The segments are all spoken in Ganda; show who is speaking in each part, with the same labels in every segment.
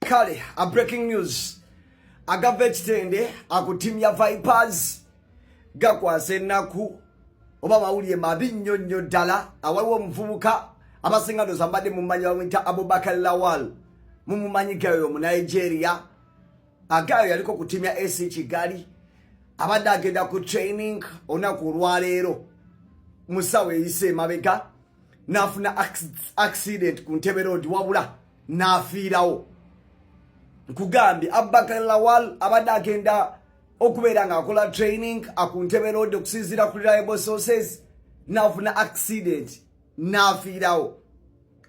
Speaker 1: Kale, a breaking news agava ekitende aku ttiimu ya Vipers gakwasa ennaku oba mawulire mabi nnyo nnyo ddala. Awaliwo omuvubuka abasinga ndowooza mbadde mumanyi, bamuyita Abubakar Lawal, mumumanyi gayo mu Nigeria. Agayo yaliko ku ttiimu ya AC Kigali, abadde agenda ku training olunaku olwaleero musawo eyise emabega n'afuna accident ku Ntebe Road, wabula n'afiirawo. Nkugambye, Abubakar Lawal abadde agenda okubeera ng'akola training aku Ntebe Road, okusinziira ku reliable sources, n'afuna accident n'afiirawo.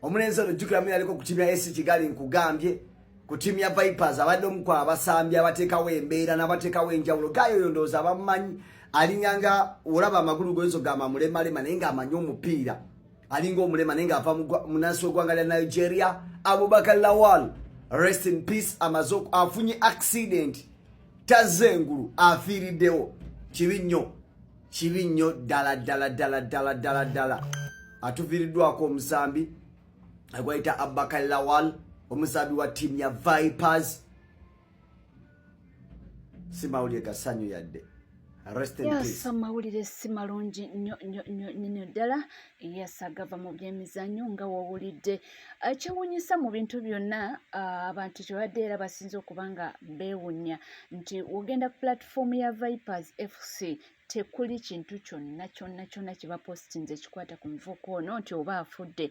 Speaker 1: Omulenzi ono jjukiramu yaliko ku ttiimu ya AC Kigali. Nkugambye, ku ttiimu ya Vipers abadde omu ku abasambi abateekawo embeera n'abateekawo enjawulo. Gayo oyo ndowooza abamumanyi, alinganga olaba amagulu goyinza ogamba mulemalema, naye ng'amanyi omupiira, alinga omulema naye ng'ava munansi w'eggwanga lya Nigeria. Abubakar Lawal, rest in peace. Amaze afunye accident, tazze engulu, afiiriddewo. Kibi nnyo, kibi nnyo ddala ddala ddala ddala ddala ddala. Atuviiriddwako omusambi gwayita Abubakar Lawal, omusambi wa ttiimu ya Vipers. Si mawulire gasanyu yadde. Rest in peace.
Speaker 2: Yes, amawulire si malungi nnyo nnyo nnyo nnyo ddala. Yes, agava mu byemizannyo nga wowulidde. Ekyewuunyisa mu bintu byonna, abantu kyebadde era basinze okuba nga beewuunya nti wogenda ku platform ya Vipers FC, tekuli kintu kyonna kyonna kyonna kibapositinze ekikwata ku muvubuka ono nti oba afudde.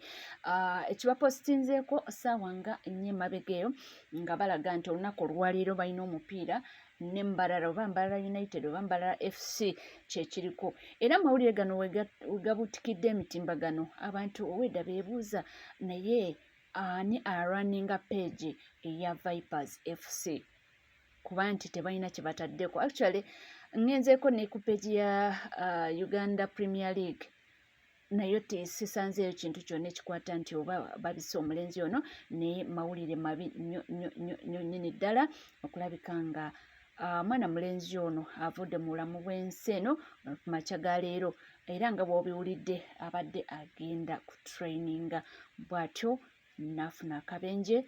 Speaker 2: Ekibapositinzeeko ssaawa nga 4 emabega eyo, nga balaga nti olunaku olwaleero balina omupiira ne Mbarara, oba Mbarara United oba Mbarara FC, kyekiriko. Era amawulire gano wegabuutikidde emitimbagano, abantu owedda beebuuza, naye ani arunninga page eya Vipers FC, kuba nti tebalina kye bataddeko. Actually, ngenzeeko ne ku page ya Uganda Premier League, nayo sisanzeeyo kintu kyonna ekikwata nti oba babise omulenzi ono. Naye mawulire mabi nnyo nnyo nnyo nnyo nnyini ddala okulabika nga mwana mulenzi ono avudde mu bulamu bw'ensi eno ku makya ga leero. Era nga bw'obiwulidde, abadde agenda ku traininga, bw'atyo n'afuna akabenje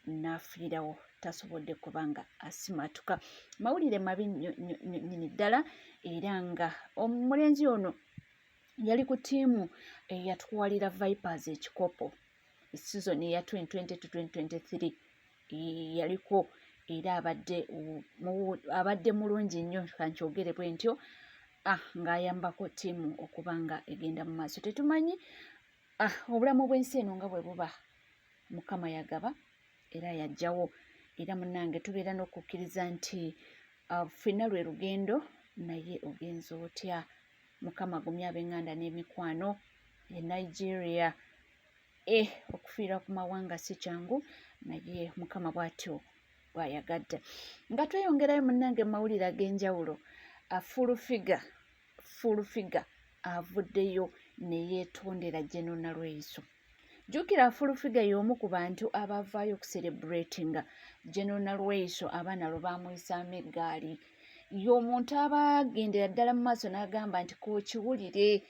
Speaker 2: n'afiirawo, tasobodde kubanga asimatuka. Mawulire mabi nnyo nnyo nnyo nnyini ddala. Era nga omulenzi ono yali ku ttiimu eyatwalira Vipers ekikopo season eya 2020 to 2023 yaliko, era abadde mulungi nnyo, kankyogere bwe ntyo, ng'ayambako ttiimu okuba nga egenda mu maaso. Tetumanyi, obulamu bw'ensi eno nga bwe buba. Mukama yagaba era yajjawo. Era munnange, tubeera n'okukkiriza nti ffenna lwe lugendo, naye ogenza otya? Mukama agumye ab'eŋŋanda n'emikwano e Nigeria. Okufiira ku mawanga si kyangu, naye Mukama bw'atyo bw'ayagadde. Nga tweyongerayo munnange mu mawulire ag'enjawulo, Full Figure, Full Figure avuddeyo ne yeetondera General Nalweyiso. Jjukira Full Figure y'omu ku bantu abavaayo okucelebratinga General Nalweyiso abaana lwe baamuyisaamu eggaali. Y'omuntu abagendera ddala mu maaso n'agamba nti kookiwulire,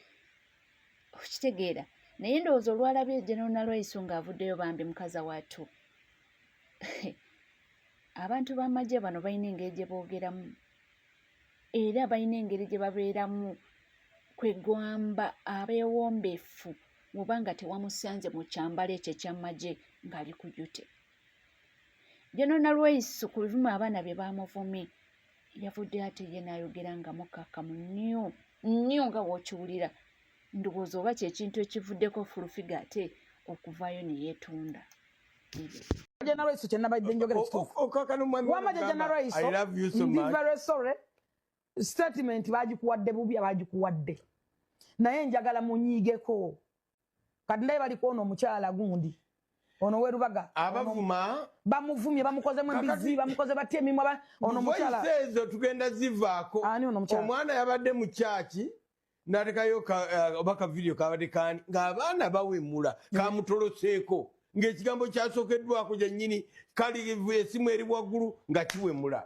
Speaker 2: okitegeera. Naye ndowooza olwalabye General Nalweyiso ng'avuddeyo, bambi mukazi wattu, abantu b'amagye bano balina engeri gye boogeramu era balina engeri gye babeeramu, kwegamba abeewombeefu. Oba nga tewamusanze mu kyambalo ekyo ekyamagye ng'ali ku duty. General Nalweyiso ku bivumo abaana bye baamuvumye, yavudde ate ye n'ayogera nga mukkakkamu nnyo nnyo nga bw'okiwulira. Ndowooza oba kyekintu ekivuddeko Full Figure ate okuvaayo ne yeetunda.
Speaker 3: General Iso, kye nabadde njogera kituufu. Wamma General Iso, ndi very sorry, statement bagikuwadde bubi, abagikuwadde, naye njagala munyiigeko. Kati ndaye baliko ono omukyala gundi ono werubaga.
Speaker 4: Abavuma.
Speaker 3: Bamuvumye, bamukozemu embizi, bamukoze batya emimwa ono omukyala.
Speaker 4: Ezo tugenda zivaako.
Speaker 3: Ani ono omukyala?
Speaker 4: Omwana yabadde mu kyaki natekayo oba ka video kabadde kani ng'abaana bawemula, kamutoloseeko ng'ekigambo kyasookeddwako gyennyini kali esimu eri waggulu nga kiwemula.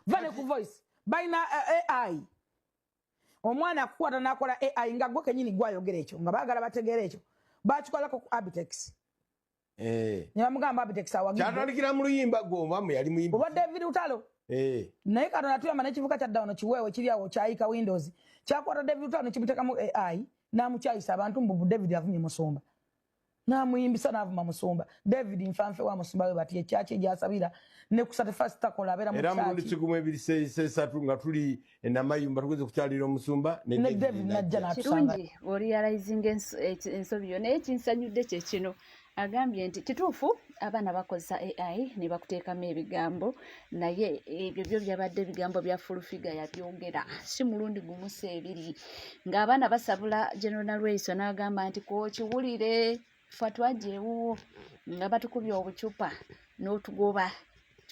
Speaker 3: Va ne ku voice, balina AI. Omwana akukwata n'akola AI nga gwe kenyini gwayogera ekyo, nga baagala bategeera ekyo bakikolako ku Abitex.
Speaker 4: Eh.
Speaker 3: Ne bamugamba Abitex awagidde.
Speaker 4: Kyatandikira mu luyimba gwomamu yali muyimbi.
Speaker 3: Olwa David Lutalo.
Speaker 4: Eh.
Speaker 3: Naye Katonda tuyamba n'ekivuka kyadda wano kiweewe kiri awo kyayika Windows. Kyakwata David Lutalo ne kimuteekamu AI n'amukyayisa abantu mbu David avumye musumba. N'amuyimbisa n'avuma musumba. David nfanfe wa musumba we bati ekyaki gy'asabira ne ku satifasi takola abeera mu
Speaker 4: Era mulundi
Speaker 3: kyaki.
Speaker 4: kigumu ebiri sesatu nga tuli enamayumba tugenze kukyalira omusumba
Speaker 3: Ne David n'ajja n'atusanga.
Speaker 2: Kirungi bw'oriyalayizinga ensobi yo, naye ekinsanyudde kye kino. Agambye nti kituufu abaana bakozesa AI ne bakuteekamu ebigambo, naye ebyo byo byabadde ebigambo bya full figure yabyogera si mulundi gumu si ebiri. Ng'abaana basabula General Nalweyiso n'agamba nti k'okiwulire ffe twajja ewuwo nga batukubye obucupa n'otugoba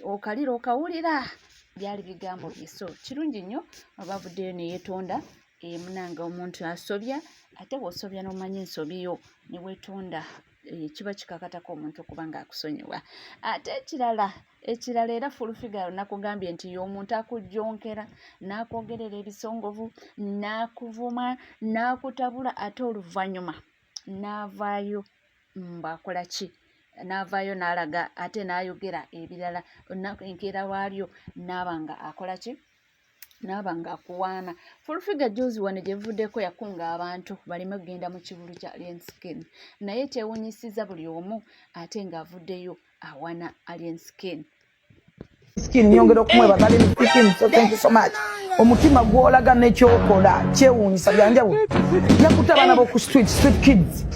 Speaker 2: okalira okawulira, byali bigambo bye. So kirungi nnyo abavuddeyo ne yeetonda. Munange omuntu asobya, ate bw'osobya n'omanya ensobi yo ne weetonda, kiba kikakatako omuntu okuba ng'akusonyiwa. Ate ekirala era full figure nakugambye nti y'omuntu akujjonkera n'akwogerera ebisongovu n'akuvuma n'akutabula, ate oluvannyuma n'avaayo mbw'akola ki, n'avaayo n'alaga ate n'ayogera ebirala enkeera waalyo n'aba nga akola ki, n'aba nga akuwaana. Full figure jjuuzi wano gye buvuddeko yakunga abantu baleme kugenda mu kivvulu kya Alien Skin, naye kyewuunyisizza buli omu ate ng'avuddeyo awana Alien Skin.
Speaker 3: Skin nyongera okumwebaza Alien Skin, so thank you so much. Omutima gw'olaga n'ekyokola kyewuunyisa byanjawulo. Yakutte abaana b'oku street, street kids.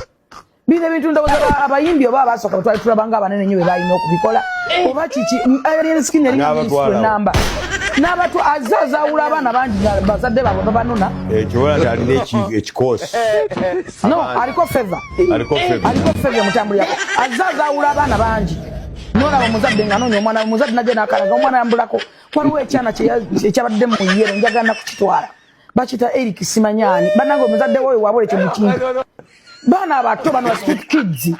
Speaker 3: Bino ebintu ndowooza abayimbi oba abaasooka bwe twali tulaba nga abanene nnyo be balina okubikola oba kiki. Alien Skin eri
Speaker 4: N'abatwala.
Speaker 3: ministry namba n'abatu azze azaawula abaana bangi nga bazadde baabwe babanona.
Speaker 4: Ekyo wala nti alina ekikoosi.
Speaker 3: No, aliko favor.
Speaker 4: Aliko favor.
Speaker 3: Aliko favor mutambulirako. Azze azaawula abaana bangi. N'olaba omuzadde ng'anoonya omwana, omuzadde najja n'akalaga omwana yambulako. Waliwo ekyana ekyabadde mu yero, njagala nakukitwala. Bakiyita Eric Simanyaani. Bannange omuzadde woyo waabwe ekyo mukintu. Baana abato bano ba street kids.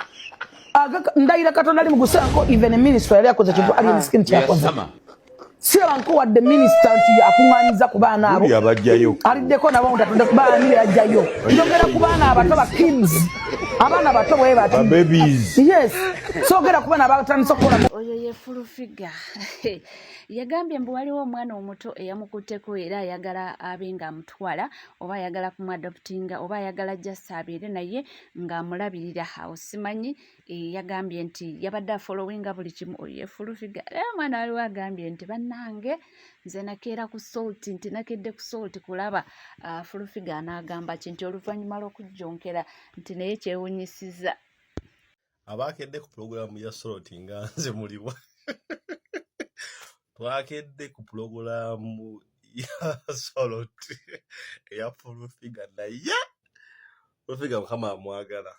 Speaker 3: Ndayira Katonda ali mu gusanko, even minister yali akoze kintu Alien Skin kyakoze.
Speaker 5: Yasama.
Speaker 3: Siraba wadde minisita nti akuŋŋaanyiza ku baana abo.
Speaker 4: Buli abajjayo.
Speaker 3: Aliddeko nabo nti atudde ku baana yajjayo. Njogera ku baana abato ba kids. Abaana bato bwe bati.
Speaker 4: Ba babies.
Speaker 3: Yes. Soogera ku baana abatandise okukola.
Speaker 2: Oyo ye full figure. Yagambye mbu waliwo omwana omuto eyamukutteko era ayagala abe ng'amutwala oba ayagala kumuadoptinga oba ayagala just abeere naye ng'amulabirira. Awo simanyi, yagambye nti yabadde afollowinga buli kimu. Oyo ye full figure. Era omwana waliwo agambye nti bannange nze nakeera ku Salt, nti nakedde ku Salt kulaba, full figure anaagamba ki nti oluvannyuma lw'okujjonkera nti naye kyewuunyisizza.
Speaker 6: Abakedde ku pulogulaamu ya Salt nga nze muliwa. Twakedde ku pulogulaamu ya Salt eya full figure, naye full figure Mukama amwagala.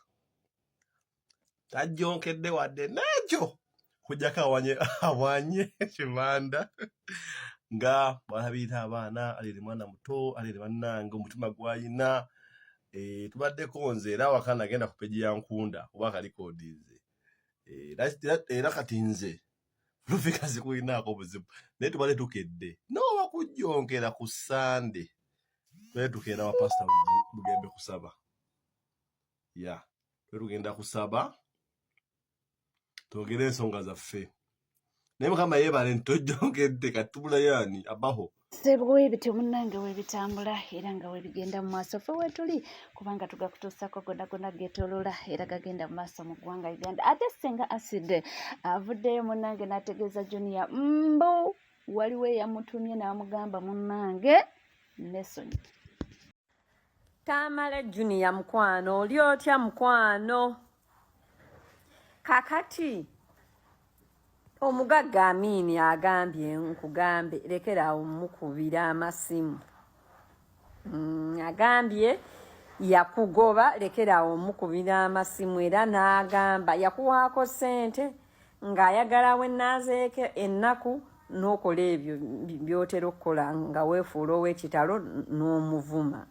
Speaker 6: Tajjonkedde wadde n'ekyo kujjako awanye kibanda nga bw'alabirira abaana, alere mwana muto, alere bannange omutima gw'ayina. Tubaddeko nze era awaka nagenda ku page ya Nkunda kuba akalikodinze. Era kati nze full figure sikulinaako buzibu, naye tubadde tukedde n'oba kujjonkera ku Ssande tubadde tukeera wa Pasita Bugembe kusaba. Ya tubadde tugenda kusaba twogere ensonga zaffe, naye Mukama yeebale nti tojjonkedde. Kati tubulayo ani abaho.
Speaker 2: Ssebo ebityo munnange weebitambula era nga weebigenda mu maaso. Ffe weetuli kubanga tugakutuusako gonna gonna geetooloola era gagenda mu maaso mu ggwanga Uganda. Ate Ssenga Acid avuddeyo munnange n'ategeeza Junior mbu waliwo eyamutumye n'amugamba munnange Nelson.
Speaker 7: Tamale Junior mukwano, oli otya mukwano? Kakati omugagga Amini agambye nkugambe lekera awo mukubira amasimu. Agambye yakugoba lekera awo mukubira amasimu, era n'agamba yakuwaako ssente ng'ayagala wenaazeeko ennaku n'okola ebyo by'otera okukola nga weefuula ow'ekitalo n'omuvuma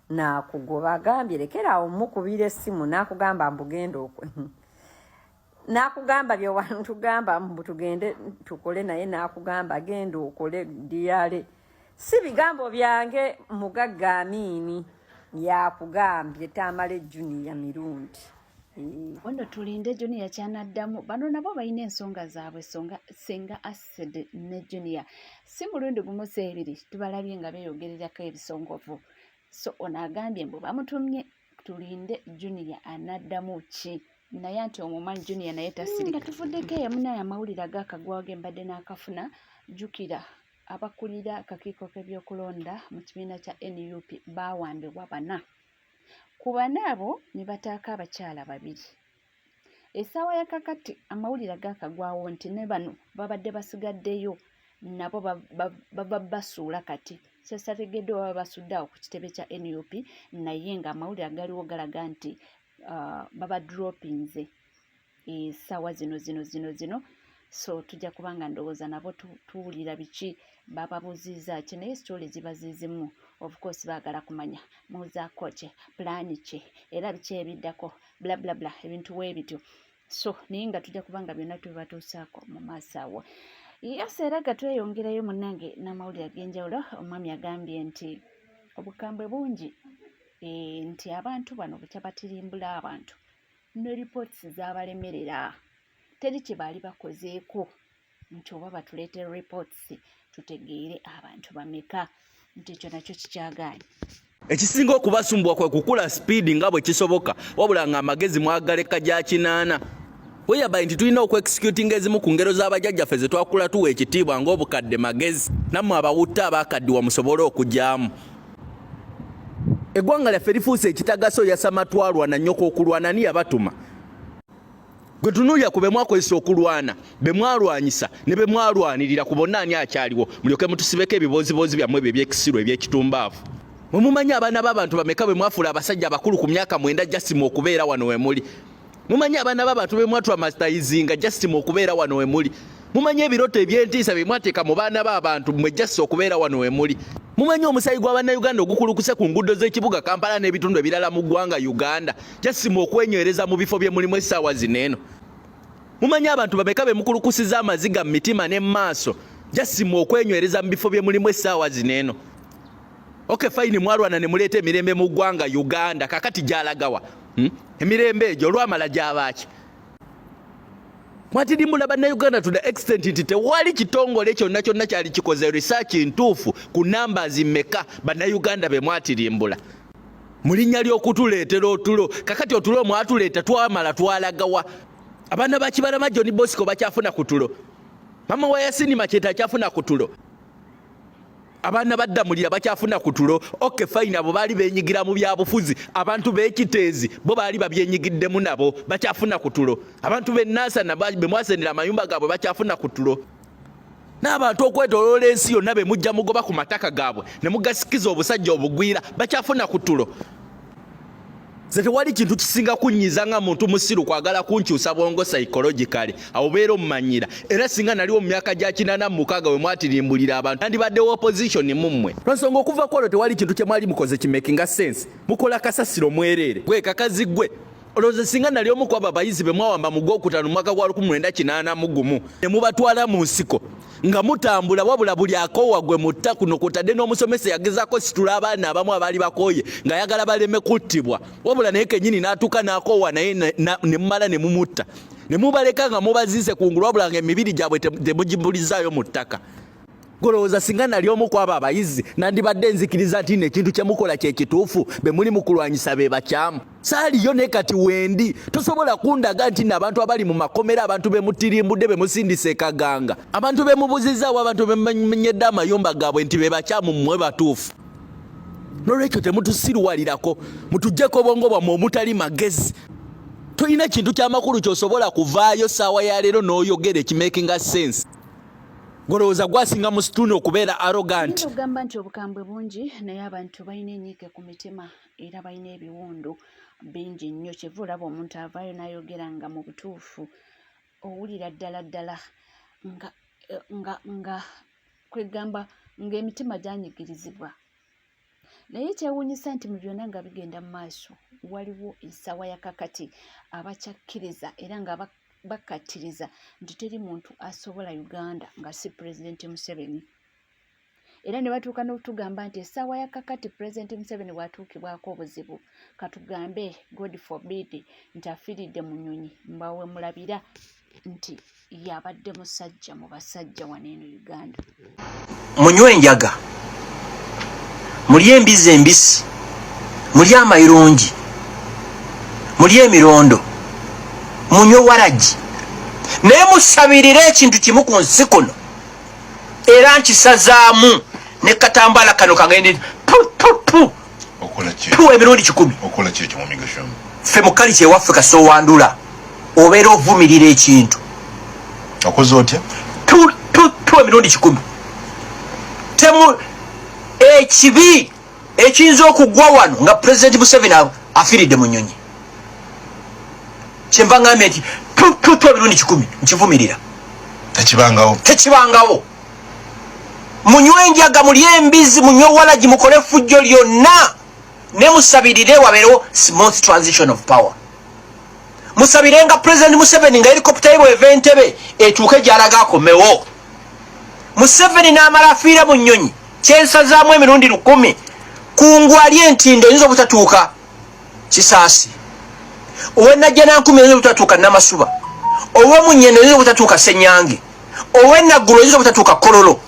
Speaker 7: n'akugoba. Agambye lekera awo mukubira essimu n'akugamba mbu genda okwe n'akugamba byewantugamba mbu tugende tukole naye n'akugamba genda okole diyale. Si bigambo byange, mugagga Amiini yakugambye Tamale Junior mirundi.
Speaker 2: Wano tulinde Junior kyanaddamu. Bano nabo balina ensonga zaabwe songa Senga Acid ne Junior. Si mulundi gumu si ebiri tubalabye nga beeyogererako ebisongovu. So ono agambye mbu bamutumye tulinde Junior anaddamu ki. Naye anti omumanyi Junior naye tasirika. Nga tuvuddeko eyo munaye amawulire agakagwawo ge mbadde naakafuna jjukira abakulira akakiiko k'ebyokulonda mu kibiina kya nup baawambibwa bana. Ku bana abo ne bataako abakyala babiri. Essaawa ya kakati amawulire agaakagwawo nti ne bano babadde basigaddeyo nabo bava basuula kati ssategedde oba babasudde awo ku kitebe kya nup naye ng'amawulire agaliwo galaga nti uh, babadropinze essaawa zino zino zino zino so tujja kuba nga ndowooza nabo tuwulira biki bababuuziza ki naye sitooli ziba zizimu of course baagala kumanya muzaako ki pulaani ki era biki ebiddako bla bla bla ebintu weebityo so naye nga tujja kuba nga byonna tubibatuusaako mu maaso awo yes era ga tweyongerayo munnange n'amawulire ag'enjawulo omwami agambye nti obukambwe bungi eh, nti abantu bano bukya batirimbula abantu ne reports zabalemerera teri kye baali bakozeeko nti oba batuleete reports tutegeere abantu bameka nti ekyo nakyo kikyagaanyi.
Speaker 5: Ekisinga okubasumbuwa kwe kukula sipiidi nga bwe kisoboka wabula nga amagezi mwagaleka gya kinaana whereby nti tulina okuexecutinga ezimu ku ngero z'abajjajjaffe ze twakula tuwa ekitiibwa ng'obukadde magezi nammwe abawutta abakaddiwa musobole okugyamu. Eggwanga lyaffe lifuuse ekitagasa oyasama twalwana nnyoko okulwana ani yabatuma? Gwe tunuulira ku be mwakozesa okulwana, be mwalwanyisa ne be mwalwanirira ku bonna ani akyaliwo mulyoke mutusibeko ebibooziboozi byammwe ebyo eby'ekisiru eby'ekitumbaavu. Mwe mumanyi abaana b'abantu bameka be mwafuula abasajja abakulu ku myaka mwenda jasimu okubeera wano we muli? Mumanyi abaana b'abantu be mwatramatizinga just mu okubeera wano we muli? Mumanyi ebirooto eby'entiisa bye mwateeka mu baana b'abantu mmwe just okubeera wano we muli? Mumanyi omusaayi gwa Bannayuganda ogukulukuse ku nguudo z'ekibuga Kampala n'ebitundu ebirala mu ggwanga Uganda just mu okwenywereza mu bifo bye mulimu essaawa zino eno? Mumanyi abantu bameka be mukulukusiza amaziga mu mitima ne mu maaso just mu okwenywereza mu bifo bye mulimu essaawa zino eno? Okay, fine, mwalwana ne muleeta emirembe mu ggwanga Uganda, kakati gyalagawa? Hmm? Emirembe egyo olwamala gyabaaki? Mwatirimbula bannayuganda to the extent nti tewali kitongole kyonna kyonna kyali kikoze research ntuufu ku numbers mmeka bannayuganda be mwatirimbula mu linnya ly'okutuleetera otulo. Kakati otulo mwatuleeta twamala twalagawa? Abaana ba Kibalama John Bosco bakyafuna ku tulo, mama wa Yasini Makyeta akyafuna ku tulo, abaana baddamulira bakyafuna ku tulo. Ok fine, abo baali benyigira mu byabufuzi. Abantu b'ekiteezi bo baali babyenyigiddemu, nabo bakyafuna ku tulo. Abantu b'e Nansana be mwasenera amayumba gaabwe bakyafuna ku tulo. N'abantu okwetoloola ensi yonna be mujja mugoba ku mataka gaabwe ne mugasikiza obusajja obugwira bakyafuna ku tulo. Nze tewali kintu kisinga kunnyiza nga muntu musiru kwagala kunkyusa bwongo psychologically, awo obeera ommanyira. Era singa naliwo mu myaka gya 86 we mwatirimbulira abantu nandibaddewo opposition mu mmwe. Lwansonga okuva kwolwo tewali kintu kye mwali mukoze kimakinga sense, mukola kasasiro mwereere. Gwe kakazi gwe olowooza singa nali omu kwabo abayizi be mwawamba mu gwokutaano mu mwaka gwa 1981 ne mubatwala mu nsiko nga mutambula wabula buli akoowa gwe mutta kuno kwotadde n'omusomesa yagezaako situla abaana abamu abaali bakooye ng'ayagala baleme kuttibwa wabula naye kenyini n'atuuka n'akoowa naye ne mumala ne mumutta ne mubaleka nga mubaziise ku ngulu wabula nga emibiri gyabwe temugibulizaayo mu ttaka. Golowooza singa nali omu kwabo abayizi nandibadde nzikiriza nti no ekintu kyemukola kyekituufu, be muli mukulwanyisa be bakyamu. Saaliyo naye kati wendi, tosobola kundaga nti no abantu abali mu makomera, abantu be mutirimbudde, be musindise e Kaganga, abantu be mubuzizaawo, abantu be mumenyedde amayumba gaabwe nti be bakyamu mmwe batuufu. Nolwekyo temutusiruwalirako, mutuggyeko obwongo bwammwe omutali magezi. Tolina kintu kyamakulu kyosobola kuvaayo saawa ya leero n'oyogera ekimakinga sense. Golowooza gwasinga mu situuni okubeera arrogant.
Speaker 2: Oyinza okugamba nti obukambwe bungi naye abantu balina enyiike ku mitima era balina ebiwundu bingi nnyo kyeva olaba omuntu avaayo n'ayogera nga mu butuufu owulira ddala ddala nga nga nga kwegamba ng'emitima gyanyigirizibwa. Naye kyewuunyisa nti mu byonna nga bigenda mu maaso waliwo essaawa ya kakati abakyakkiriza era nga bakkattiriza nti teri muntu asobola Uganda nga si Pulezidenti Museveni. Era ne batuuka n'okutugamba nti essaawa ya kakati Pulezidenti Museveni bw'atuukibwako obuzibu, katugambe God forbid nti afiiridde mu nnyonyi, mbu awo we mulabira nti yabadde musajja mu basajja wano eno Uganda.
Speaker 8: Munywe enjaga, mulye embizzi embisi, mulye amayirungi, mulye emirondo, munywe waragi, naye musabirire ekintu kimu ku nsi kuno. Era nkisazaamu ne katambaala kano kangende pu pu pu pu emirundi 1,000. Ffe mu kalica ewaffe kasowandula obeera ovumirira ekintu.
Speaker 9: Okoze otya?
Speaker 8: Pu pu pu emirundi 1,000. Temu ekibi ekiyinza okugwa wano nga President Museveni afiiridde mu nnyonyi. Kyenva ngambye nti pu pu pu emirundi 1,000 nkivumirira.
Speaker 9: Tekibangawo.
Speaker 8: Tekibangawo. Munywe enjaga, mulye embizi, munywe walagi, mukole effujjo lyonna ne musabirire wabeerewo smooth transition of power. Musabirenga President Museveni nga helicopter ye bw'eva Entebbe etuuke gy'alaga akomewo. Museveni n'amala afiira mu nnyonyi, kyensazaamu emirundi 1,000. Kungu ali entindo oyinza obutatuuka Kisaasi, ow'e Najjanankumbi oyinza obutatuuka Namasuba, ow'omunyendo oyinza obutatuuka Ssenyange, ow'e Naggulu oyinza obutatuuka Kololo,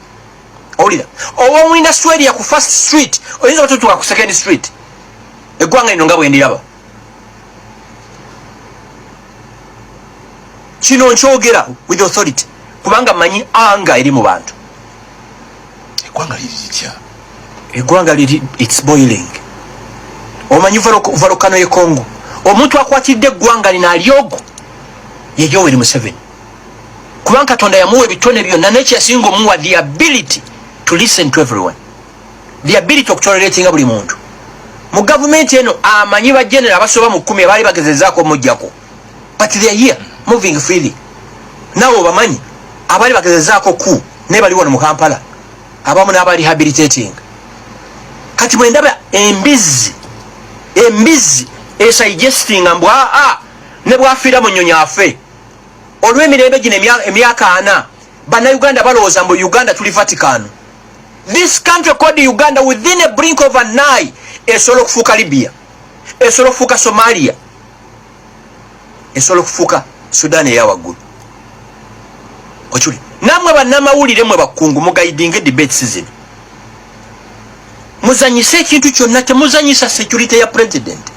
Speaker 8: owulira, ow'omu industrial area ku First Street oyinza obutatuuka ku Second Street. Eggwanga lino nga bwe ndiraba kino nkyogera with authority kubanga mmanyi anga eri mu bantu.
Speaker 9: Eggwanga liri litya?
Speaker 8: Eggwanga liri, it's boiling. Omanyi volcano ye Congo, omuntu akwatidde eggwanga lino ali ogwo ye Yoweri Museveni, kubanga Katonda yamuwa ebitone byonna, naye kyeyasinga omuwa the ability to listen to everyone, the ability okutoleratinga buli muntu mu gavumenti eno. Amanyi ba general abasoba mu 10 abaali bagezezaako omujjako, but they are here moving freely. Naawe obamanyi abaali bagezezaako ku naye bali wano mu Kampala, abamu n'aba rehabilitating. Kati bwe ndaba embizzi esuggestinga mbu aa ne bwafiira mu nnyonyi afe olw'emirembe gino emyaka 40, Bannayuganda balowooza mbu Uganda tuli Vatican. This country called Uganda, within a blink of an eye, esobola okufuuka Libya, esobola okufuuka Somalia, esobola okufuuka Sudan eya waggulu. Okuli nammwe bannamawulire, mwe bakungu, muguidinga debates zino, muzanyise ekintu kyonna. Temuzanyisa security ya president,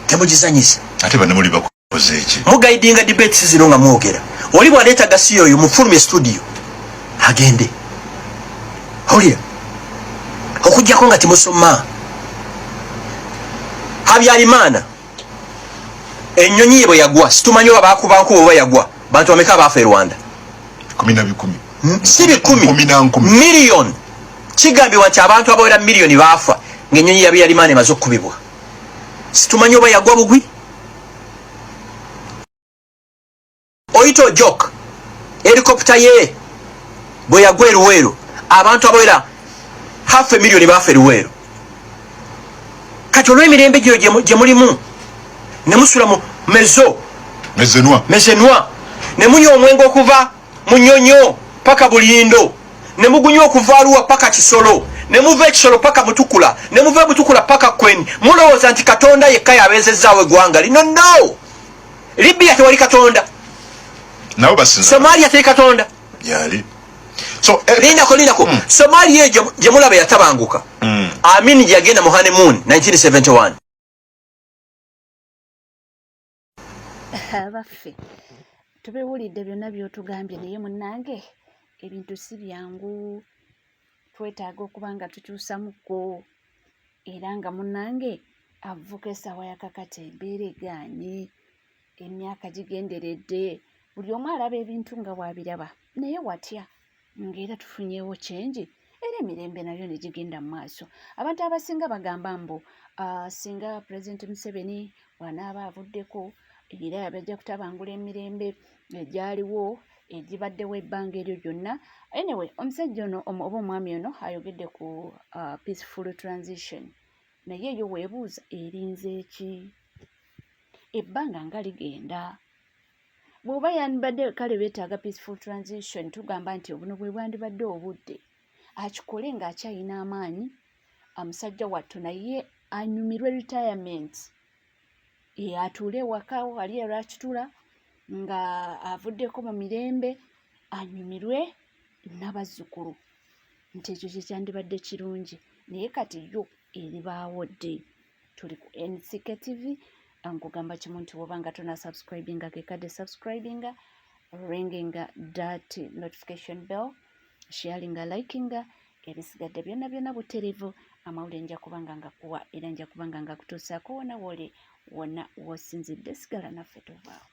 Speaker 8: temugizanyisa.
Speaker 9: Ate bannamuli bakoze eki?
Speaker 8: Muguidinga debates zino nga mwogera. Oli bwaleeta gasiya oyo, mufulumye studio agende. Owulira, okugjako nga temusoma. Habyarimana ennyonyi ye bwe yagwa, situmanyi oba bakuba nkuba oba yagwa, bantu bameka abaafa e Rwanda?
Speaker 9: Kumi na bikumi.
Speaker 8: Si bikumi.
Speaker 9: Nkumi na nkumi.
Speaker 8: Miliyoni. Kigambibwa nti abantu abawera miliyoni baafa ng'ennyonyi ya Habyarimana emaze okukubibwa. Situmanyi oba yagwa bugwi. Oyite Ojok, helicopter ye bwe yagwa eruweero, abantu abawera half a million baafa eruweero. Kati olw'emirembe gino gye mulimu ne musula mu mezo
Speaker 9: mezenwa
Speaker 8: mezenwa, ne munywa omwenge okuva mu Nyonyo paka Bulindo, ne mugunywa okuva Aluwa paka Kisolo, ne muva Ekisolo paka Mutukula, ne muva Mutukula paka Kweni, mulowooza nti Katonda yekka yabeezezzaawo eggwanga lino? No, Libya tewali Katonda.
Speaker 9: Nabo basinza.
Speaker 8: Somalia teri Katonda.
Speaker 9: Yali so
Speaker 8: Lindako, lindako. Somalia eyo gye mulaba yatabanguka. Amin gye yagenda mu honeymoon 1971.
Speaker 2: Abaffe, tubiwulidde byonna by'otugambye, naye munnange ebintu si byangu, twetaaga okuba nga tukyusamukko. Era nga munnange avuka essaawa ya kakati, embeera egaanye, emyaka gigenderedde, buli omu alaba ebintu nga bw'abiraba, naye watya ng'era tufunyeewo change, era emirembe nayo ne gigenda mu maaso. Abantu abasinga bagamba mbu singa Pulezidenti Museveni bw'anaaba avuddeko, era bajja kutabangula emirembe egyaliwo, egibaddewo ebbanga eryo lyonna. Anyway, omusajja ono oba omwami ono ayogedde ku peaceful transition, naye eyo weebuuza erinze ki? Ebbanga nga ligenda. Bw'oba yandibadde kale beetaaga peaceful transition, tugamba nti obuno bwe bwandibadde obudde. akikole ng'akyalina amaanyi musajja wattu naye anyumirwe retirement e, atuule ewaka wali erwakitula nga avuddeko mu mirembe anyumirwe n'abazzukulu nti ekyo kyekyandibadde kirungi naye kati yo eribaawo ddi tuli ku nck tv nkugamba kimu nti woba nga tona subscribinga kekadde subscribinga ringinga that notification bell sharinga likinga ebisigadde byonna byonna buterevu amawulire nja kubanga ngakuwa era nja kubanga ngakutuusaako wona woli wonna wosinzidde sigala naffe tovaawo.